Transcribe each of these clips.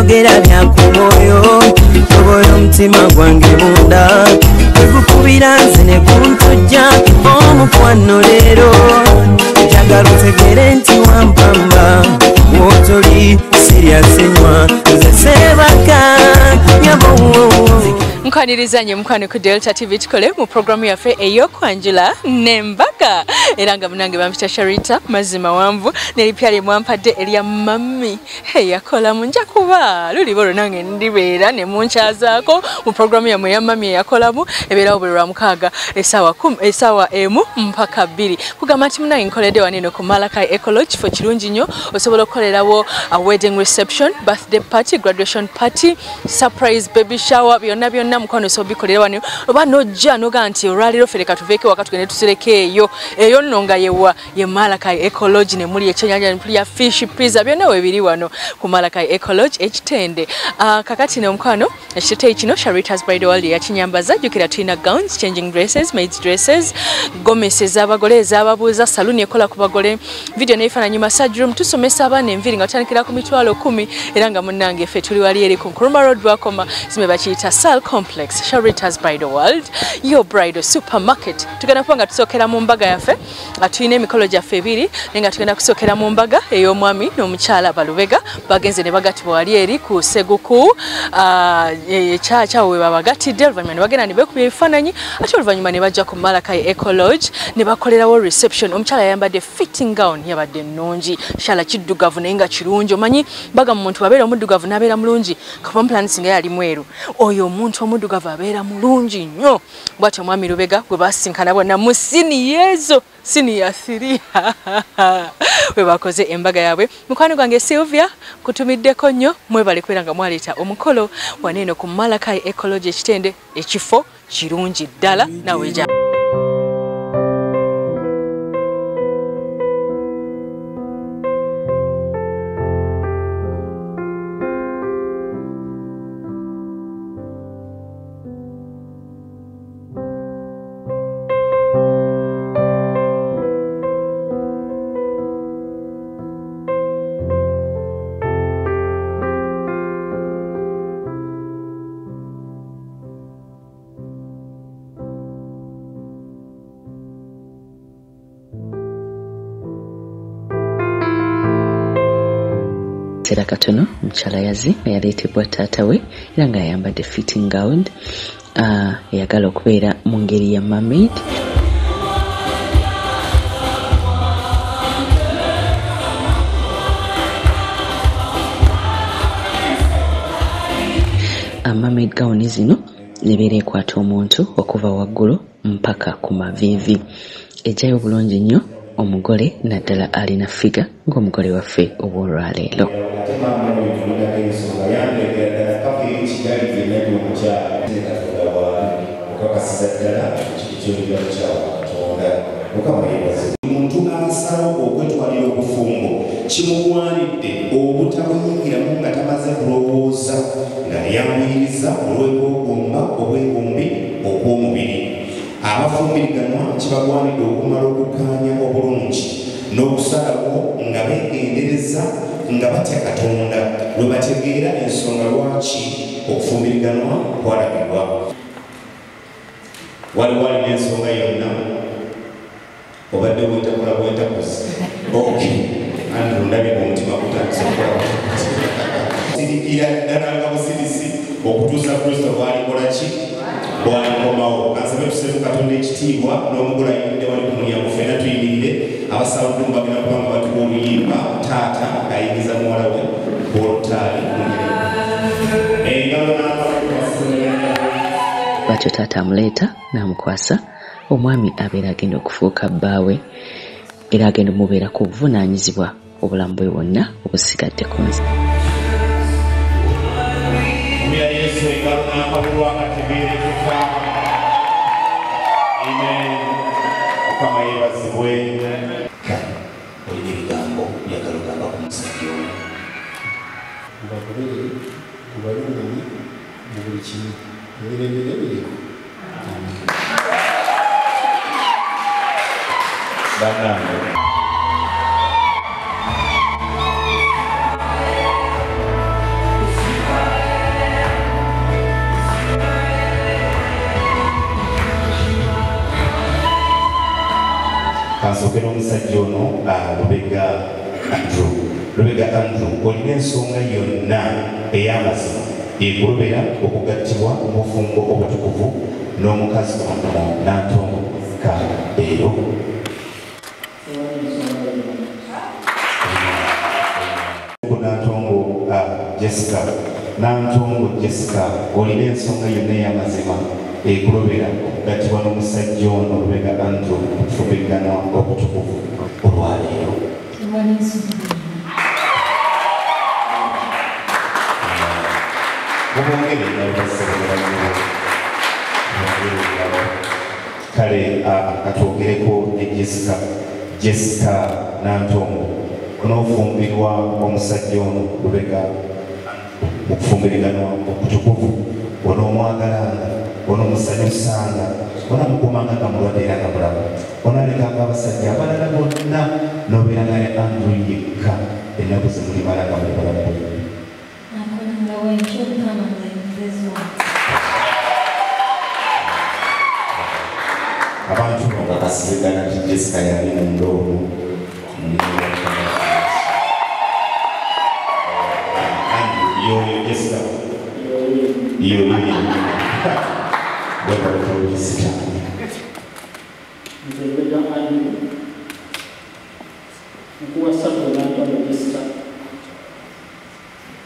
Njogera bya ku mwoyo, tobola omutima gwange munda. Tegukubira nze ne guntujja omukwano leero. Njagala otegere nti wampamba, w'otoli sirya sinywa, nze seebaka nyabo. Nkwaniriza nnyo mukwano ku Delta TV tukole mu programu yaffe ey'okwanjula n'embaga. Era nga munange bampita Sharita mazima wanvu n'eripya lye mwampadde erya mami eyakolamu. Nja kuba luliba olwo nange ndibeera ne munkyazaako mu programu yammwe eya mami eyakolamu ebeerawo buli lwa mukaaga essaawa 1 mpaka 2. Kugamba nti munange nkoledde wano eno ku Malakai Eco Lodge, kifo kirungi nnyo osobola okukolerawo a wedding reception, birthday party, graduation party, surprise baby shower, byonna byonna mukwano osobola obikolera wano. Oba n'ojja n'ogamba nti olwaleero ffe leka tuveeko ewaka tugende tusereke eyo, eyo nno nga yewa ye Malakai Eco Lodge ne muli ekyenyanja ne mulya fish pizza, byonna weebiri wano ku Malakai Eco Lodge ekitende. Kakati ne omukwano ekiteteeyi kino Sharita's Bridal World yakinyambaza. Jjukira tulina gowns, changing dresses, maids dresses, gomesi ez'abagole, ez'ababuuza, saluni ekola ku bagole, video n'ebifaananyi, massage room, tusomesa abaana enviiri nga tutandikira ku mitwalo 10. Era nga munnange ffe tuli wali eri ku Nkrumah Road Lwakoma, zime bakiyita Sal Complex. Sharita's Bridal World, your bridal supermarket. Tugenda kuba nga tusookera mu mbaga yaffe, nga tulina emikolo gyaffe ebiri, naye nga tugenda kusookera mu mbaga ey'omwami n'omukyala Balubega. Bagenze ne bagatibwa wali eri ku Seguku ekyakyawo we babagatidde, oluvannyuma ne bagenda ne beekubya ebifaananyi, ate oluvannyuma ne bajja ku Malakai Eco Lodge ne bakolerawo reception. Omukyala yayambadde fitting gown, yabadde nnungi, kyala kiddugavu naye nga kirungi. Omanyi baga mu muntu abeera omuddugavu n'abeera mulungi, kuba mpulani singa yali mweru, oyo omuntu omuddugavu abeera mulungi nnyo. Bw'atyo omwami Lubega gwe basinkana bonna mu siniya ezo, siniya 3 we bakoze embaga yaabwe. Mukwano gwange Sylvia, kutumiddeko nnyo, mwebale kubeera nga mwaleeta omukolo wano eno ku Malakai Eco Lodge ekitende, ekifo kirungi ddala naawe ja. Era katono mukyala Yazi eyaleetebwa taata we era ng'ayambadde fitting gown, eyagala okubeera mu ngeri ya mermaid. Mermaid gown zino zibeera ekwata omuntu okuva waggulu mpaka ku maviivi. Ejjayo bulungi nnyo omugole naddala alina figa ng'omugole waffe ow'olwaleero. Omuntu asalawo okwetwalira obufumbo kimugwanidde obutabuyingiramu nga tamaze kulowooza, nga yanguyiriza olw'ekwegomba obwegombi okw'omubiri. Abafumbiriganwa kibagwanidde okumala okukkaanya obulungi n'okusalawo nga beegendereza nga batya Katonda lwe bategeera ensonga lwaki okufumbiriganwa kwalagibwa. Waliwo alina ensonga yonna obadde bwentakola bwentakozi. Andrew ndabye omutima gutandise okukola sirikira ddala nga busirisi okutuusa Kristo bw'alikola ki bw'alikomawo. Kansabe tuseemu Katonda ekitiibwa n'omugole ayimiridde wali ku mulyango, ffenna tuyimirire. Abasaludumu bagenda kuba nga batuwa oluyimba, taata ng'ayingiza muwala we ku olutaali. Bw'atyo taata amuleeta n'amukwasa omwami abeera agenda okufuuka bbaawe, era agenda omubeerako obuvunaanyizibwa obulamu bwe bwonna obusigadde ku nsi. Olina ebigambo byagala ogamba ku musajja oyo. Mubagoberere, mubalungamye mu buli kimu, emirembe n'emirembe. Bannange. n'omusajja ono Lubega Andrew. Lubega Andrew, olina ensonga yonna ey'amazima ekulobera okugattibwa mu bufumbo obutukuvu n'omukazi ono Nantongo Jessica leero? Nantongo Jessica, Nantongo Jessica, olina ensonga yonna ey'amazima ekulobera okugattibwa n'omusajja ono Lubega Andrew mu kufumbiriganwa okutukuvu olwaleero? Mubongere engalo bassebo. Kale katwogereko ne Jessica. Jessica Nantongo, onoofumbirwa omusajja ono Lubega mu kufumbiriganwa okutukuvu, onoomwagalanga, onoomusanyusanga, onaamukuumanga nga mulwadde era nga mulamu, onaalekanga abasajja abalala bonna n'obeera naye Andrew yekka ennaku ze mulimala nga muli balamu bwennyini? Abantu nga kasizigana nti Jessica yali munda ono. Yoyo Jessica, yoyo bwebaloto Jessica. Nze Lubega Andrew, nkuwasa gwe Nantongo Jessica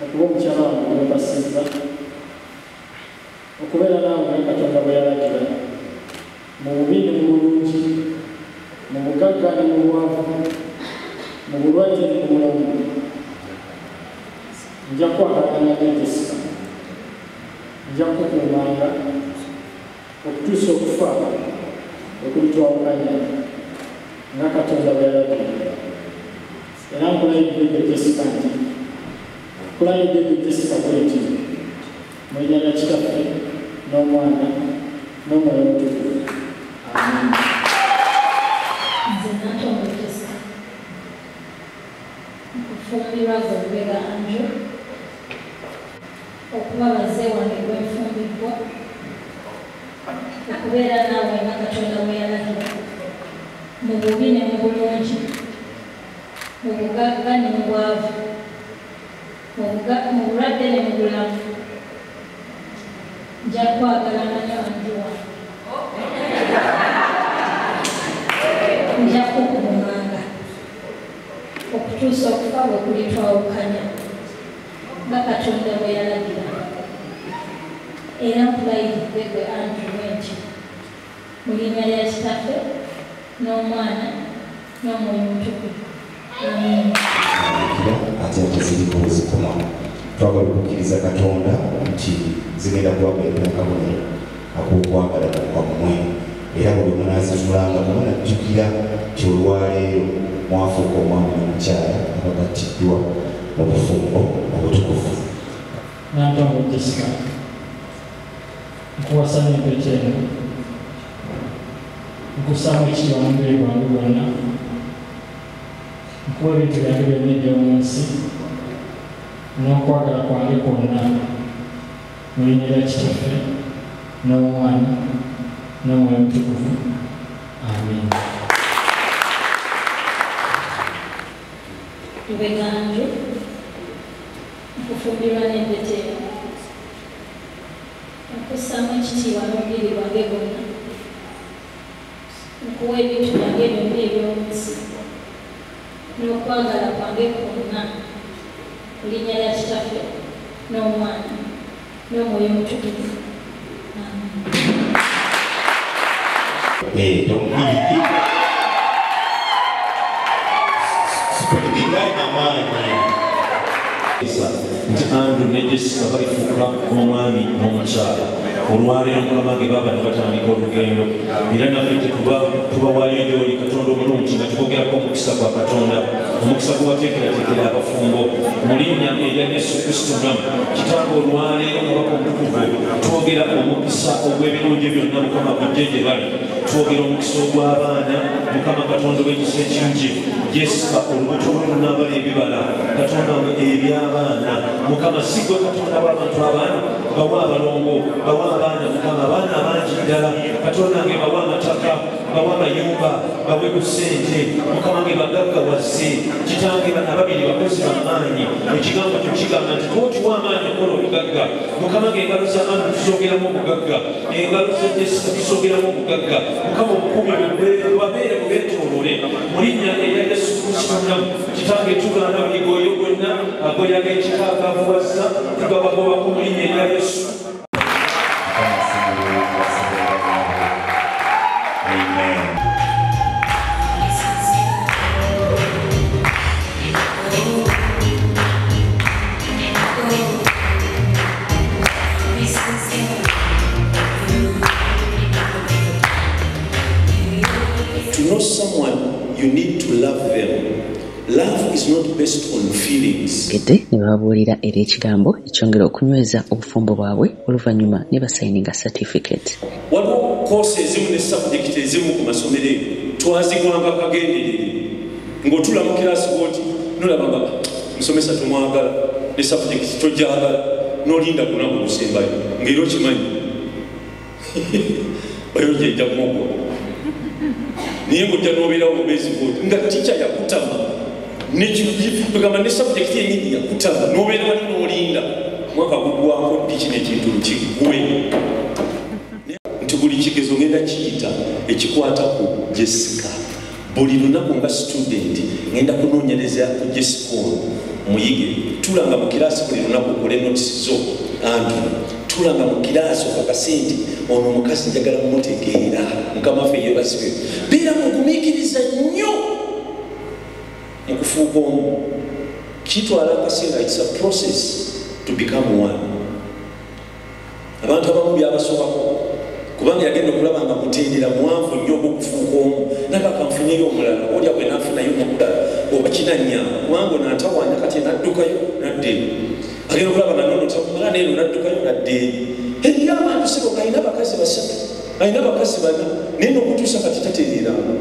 okuba omukyala wange gwempasizza, okubeera naawe nga Katonda bwe yalagira, mu bubi ne mu bulungi, mu bugagga ne mu bwavu, mu bulwadde ne mu bulamu. Nja kwagalanga ne Jessica, nja kukuumanga okutuusa okufa okulitwawukanya nga Katonda bwe yalagira. Era nkulayidde gwe Jessica nti nkulayidde gwe Jessica bwenti mu linnya lya Kitaffe n'Omwana n'Omwoyo Omutukuvu. Amiina. Nze Nantongo Jessica, nkufumbirwa gwe Lubega Andrew okuba baze wange gwe nfumbiddwa, okubeera naawe nga Katonda bwe yalagira, mu bubi ne mu bulungi, mu bugagga ne mu bwavu, mu bulwadde ne mu bulamu. Nja kwagalanga nnyo Andrew wange, nja kukuumanga okutuusa okufa bwe kulitwawukanya nga Katonda bwe yalagira. Era nkulayidde gwe Andrew nti mu linnya lya Kitaffe n'Omwana n'Omwoyo Omutukuvu. Amiina. Ate nga teziriko wezikoma, twagala okukkiriza Katonda nti zigenda kubabeerera akabonero ak'okwagalana kwammwe, era buli munaazitulanga munajjukira nti olwaleero mwafuuka omwami n'omukyala abagattiddwa mu bufumbo obutukuvu. Nantongo Jessica, nkuwasa n'empeta eno, nkussaamu ekitiibwa mu mubiri gwange gwonna, nkuwa ebintu byange byonna eby'omu nsi n'okwagala kwange kwonna, mu linnya lya Kitaffe n'Omwana n'Omwoyo Omutukuvu. Amiina. Lubega Andrew, nkufumbirwa n'empeta eno, nkussaamu ekitiibwa n'omubiri gwange gwonna, nkuwa ebintu byange byonna eby'omu nsi n'okwagala kwange kwonna, mu linnya lya Kitaffe n'Omwana n'Omwoyo Omutukuvu. Amiina. Nti Andrew ne Jessica balifuuka omwami n'omukyala olwaleero Mukama ge baba ne batandika olugendo, era naffe tubawaayo gy'oli Katonda omulungi nga tubogerako omukisa gwa Katonda, omukisa gwewateekerateekera abafumbo mu linnya erya Yesu Kristo mulamu. Kitange olwaleero Kabaka omutukuvu twogera omukisa ogw'ebirungi byonna Mukama gujje gye bali, twogera omukisa ogw'abaana Mukama Katonda ow'ekisa ekingi. Jessica olubuto lwe lunaabala ebibala Katonda wange eby'abaana Mukama, si gwe Katonda w'abantu abaana, Bawa abalongo, bawa abaana Mukama, abaana abangi ddala. Katonda nge bawa amataka, bawa amayumba, bawe ku ssente. Mukama nge bagaggawaze. Kitange bano ababiri bakozi bamaanyi. Ekigambo kyo kigamba nti twotuwa amaanyi okukola obugagga. Mukama nge engalo za Andrew tuzongeramu obugagga, engalo za Jessica tuzongeramu obugagga. Mukama obukuumi bubabeere bubeetooloole mu linnya erya Yesu Kristo omulamu. Kitange tugaana buli goyo gonna agoya g'ekika agavuwazza, tugabagobako mu linnya erya Yesu. Amen. To know someone, you need to love them. Love is not based on feelings. Gedde ne bababuulira era ekigambo ekyongera okunyweza obufumbo bwabwe oluvannyuma ne basayininga certificate. Waliwo koosi ezimu ne sabujekiti ezimu ku masomero eyo twazigwanga kagenderere ng'otula mu kiraasi bw'oti nolaba nga musomesa tomwagala ne sabujekiti togyagala n'olinda gunaku gusembayo ng'era okimanyi bayologi ejja kumugwa naye ng'ojja n'obeerawo mubeezi bw'oti nga tica yakutama tugamba ne sabujekiti yennyini yakutama n'obeera wali n'olinda mwaka gugwako ddi kino ekintu kiggwe nti buli kigezo ngenda kiyita ekikwata ku Jessica. Buli lunaku nga student ngenda kunoonyereza ku Jessica ono muyige. Tulanga mu kiraasi buli lunaku okole notisi zo Andrew. Tulanga mu kiraasi okakase nti ono omukazi njagala mumutegeera. Mukama waffe yeebazibwe. Beera mugumiikiriza nnyo mu kufuuka omu. Kitwala akaseera, it's a process to become one. Abantu abamu byabasobako kubanga yagenda okulaba nga mutendera muwanvu nnyo ogw'okufuuka omu naga kanfuneyo omulala olya bwe naafunayo omulala oba kinannyamba kubanga ono antawaanya kati naddukayo nadda eno. Agenda okulaba nga nono tamumala neeno naddukayo nadda eri. Eriyo abantu sebo alina abakazi basatu, alina abakazi bana, naye n'okutuusa kati tatereeranga.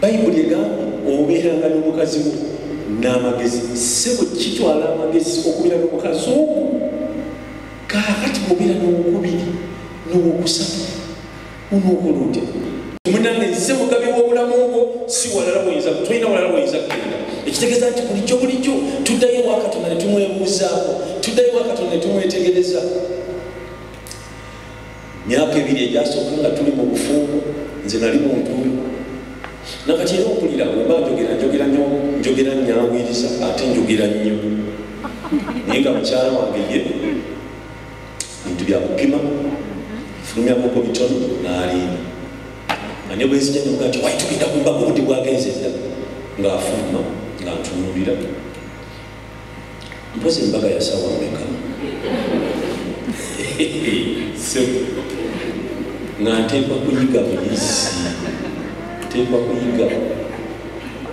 Bayibuli egamba obeeranga n'omukazi wo n'amagezi. Sebo kitwala amagezi okubeera n'omukazi omu, kaakati bw'obeera n'owokubiri n'owokusatu onookola otya? Munange nze mugabi w'obulamu bwo, si walala bw'oyinza, tolina walala bw'oyinza kugenda. Ekitegeeza nti bulijjo bulijjo tuddayo ewa Katonda ne tumwebuuzaako, tuddayo ewa Katonda ne tumwetegereza. Myaka ebiri egyasooka nga tuli mu bufumbo, nze nali mu ntuuyo. Nakati era ompulira bwe mba njogera njogera nnyanguyiriza ate njogera nnyo. Naye nga mukyala wange ye bintu bya kupima, fulumyakoko bitono n'alinda. Nga ne bwe nzija ne mugamba nti wayi tugenda ku mbaga obudde bwagenze dda, ng'afuluma ng'antunuulira. Mpozi embaga ya ssaawa mmeka? Sebo nga nteekwa kuyiga buyizi, nteekwa kuyiga.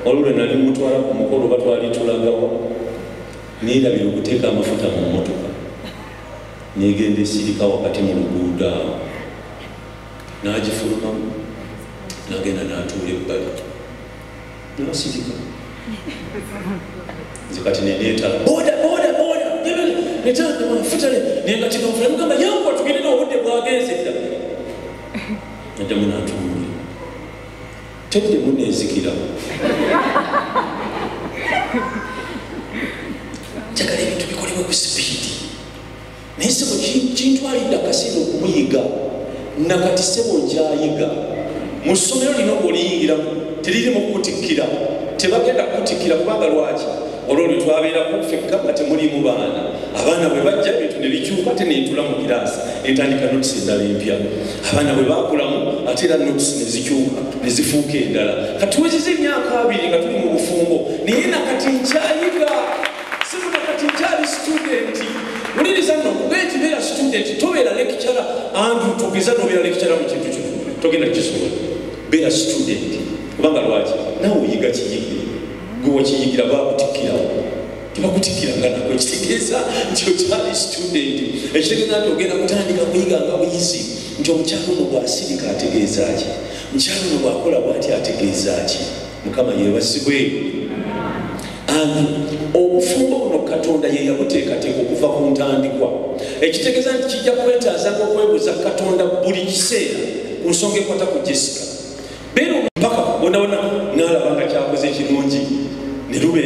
Waliwo lwe nali mutwala ku mukolo oba twali tulagawa, neerabira okuteeka amafuta mu mmotoka negenda esirika wakati mu luguudo awo, n'agifulumamu n'agenda n'atuula ebbali n'asirika. Nze kati neneetala boda boda boda netamafuta nengatika mafuta mugamba yanguwa tugende n'obudde bwagenze dda. Naddamu n'atunuulira, teddemu neezikira. Njagala ebintu bikolebwe ku sipiidi. Naye sebo kintwalidde akaseera okumuyiga, nakati sebo nkyayiga. Mu ssomero lino bw'oliyingiramu teririmu kukutikkira, tebagenda kukutikkira kubanga lwaki? Olwo lwe twabeerako ffekka nga temulimu baana. Abaana bwe bajja ebintu ne bikyuka ate nentula mu kiraasi entandika notisi endala empya. Abaana bwe baakulamu ate era notisi ne zikyuka ne zifuuka endala. Kati tuwezezza emyaka 2 nga tuli mu bufumbo naye nakati nkyayiga. Sebo nakati nkyali student. Wuliriza nno okugaye nti beera student, tobeera lecturer. Andrew togeza n'obeera lecturer mu kintu kino, togenda kukisobola. Beera student kubanga lwaki? Naawe oyiga kiyigire, gwe wakiyigira baakutikkirawo, tebakutikkiranga nako. Ekitegeeza nti okyali student, ekitegeeza nti ogenda kutandika kuyiga nga buyizi nti omukyala ono bw'asirika ategeeza ki, omukyala ono bw'akola bw'ati ategeeza ki. Mukama yeebazibwe. Obufumbo buno Katonda ye yabuteekateeka okuva ku ntandikwa. Ekitegeeza nti kijja kwetaazanga okwebuuza Katonda buli kiseera ku nsonga ekwata ku Jessica. Beera mpaka wonawona n'alaba nga kyakoze kirungi ne lube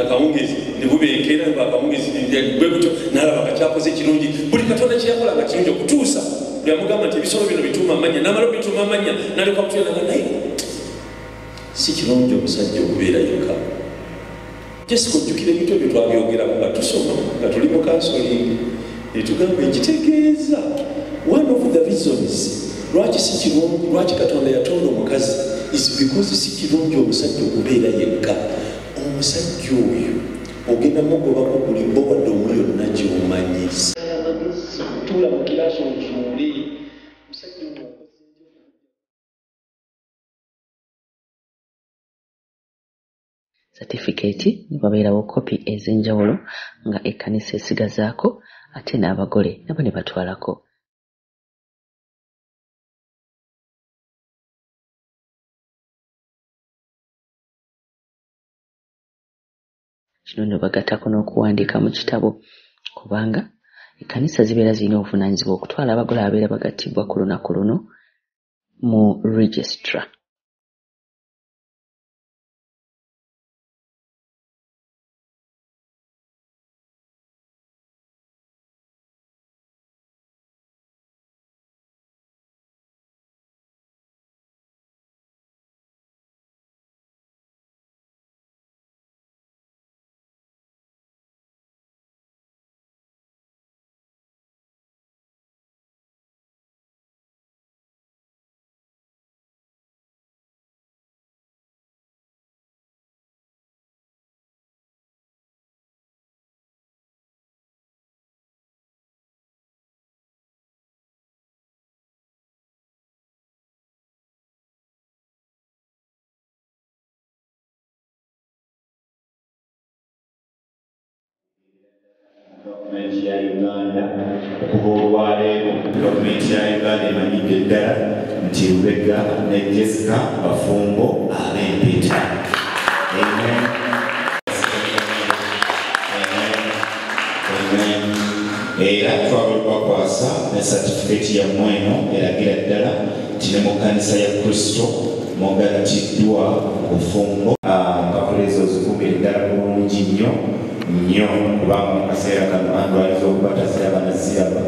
akawungezi ne bubeekeera nga akawungezi bwe butyo n'alaba nga kyakoze kirungi. Buli Katonda kye yakola nga kirungi okutuusa bwe yamugamba nti ebisolo bino bituuma amannya, n'amala obituuma amannya n'alyoka kutuyana naye si kirungi omusajja okubeera yekka. Jessica ojjukira ebintu ebyo twabyogerako nga tusoma nga tuli mu counseling ne tugamba ekitegeeza one of the reasons lwaki si kirungi, lwaki Katonda yatonda omukazi is because si kirungi omusajja okubeera yekka. Omusajja oyo ogenda mugobako buli bowadde omu yonna gy'omanyi. Amagezi tuula mu kiraasi ozuule omusajja ono. Satifikeeti wabeerawo kopi ez'enjawulo nga ekkanisa esigazaako ate n'abagole nabo ne batwalako. Kino nno bagattako n'okuwandiika mu kitabo kubanga ekkanisa zibeera zirina obuvunaanyizibwa okutwala abagole ababeera bagattibwa ku lunaku luno mu registrar. Gavumenti ya Uganda okuva olwaleero, gavumenti ya Uganda emanyidde ddala nti Lubega ne Jessica bafumbo ab'empeta. Amen. Amen. Era twagala okubakwasa ne satifikeeti yammwe eno eragira ddala nti ne mu kkanisa ya Kristo mugattiddwa bufumbo. Empapula ezo zikuumire ddala bulungi nnyo nnyo kubanga mu kaseera kano andwaliza okuba taziraba naziraba.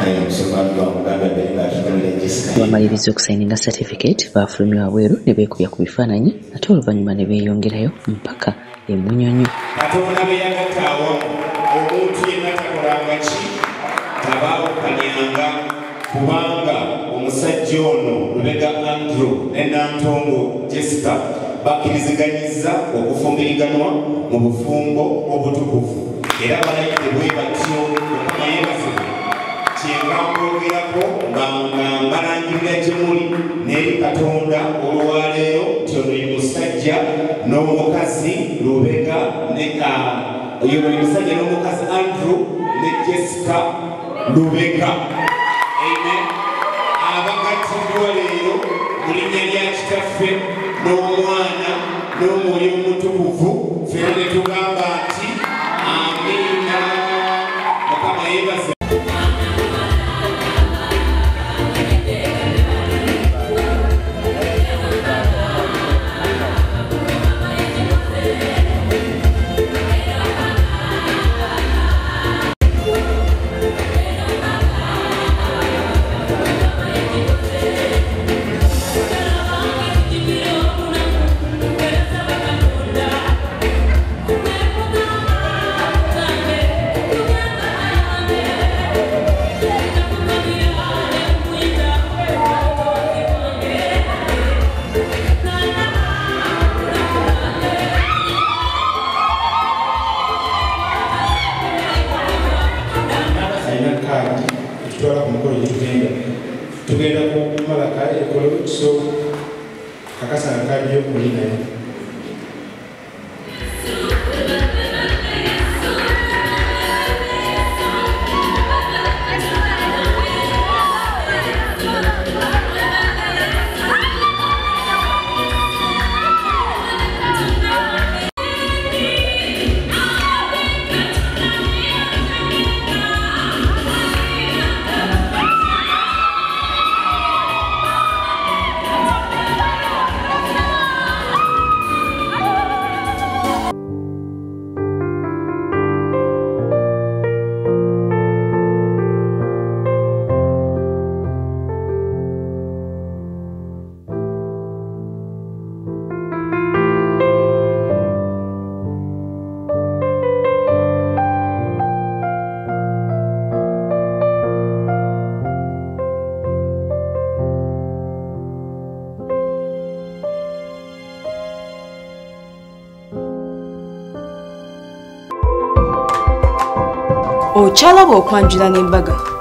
Omusomba lwamugamba mbere ng'atunuulira Jessica. Bamaliriza okusayininga certificate baafulumye wabweru ne beekubya ku bifaananyi ate oluvannyuma ne beeyongerayo mpaka e Munyonyo. Katonda bwe yagatta awamu omuntu yenna takolanga ki tabaawukanyanga, kubanga omusajja ono Lubega Andrew ne Nantongo Jessica bakkiriziganyizza okufumbiriganwa mu bufumbo obutukuvu era balayidde bwe batyo. Mukama yeebazibwe. Kyenva nkwogerako nga mbalangirira gye muli n'eri Katonda olwaleero nti ono ye musajja n'omukazi Lubega ne oyo ye musajja n'omukazi Andrew ne Jessica Lubega. Amen. Abagattiddwa leero mu linnya lya Kitaffe n'Omwana n'Omwoyo Omutukuvu, ffenna ne tugamba nti amiina. Mukama yeebazibwe. Tutwala ku mukolo gye tugenda tugenda kumalaka ekolo, so kakasa nga kaadi yo oli nayo. Okyalaba okwanjula n'embaga.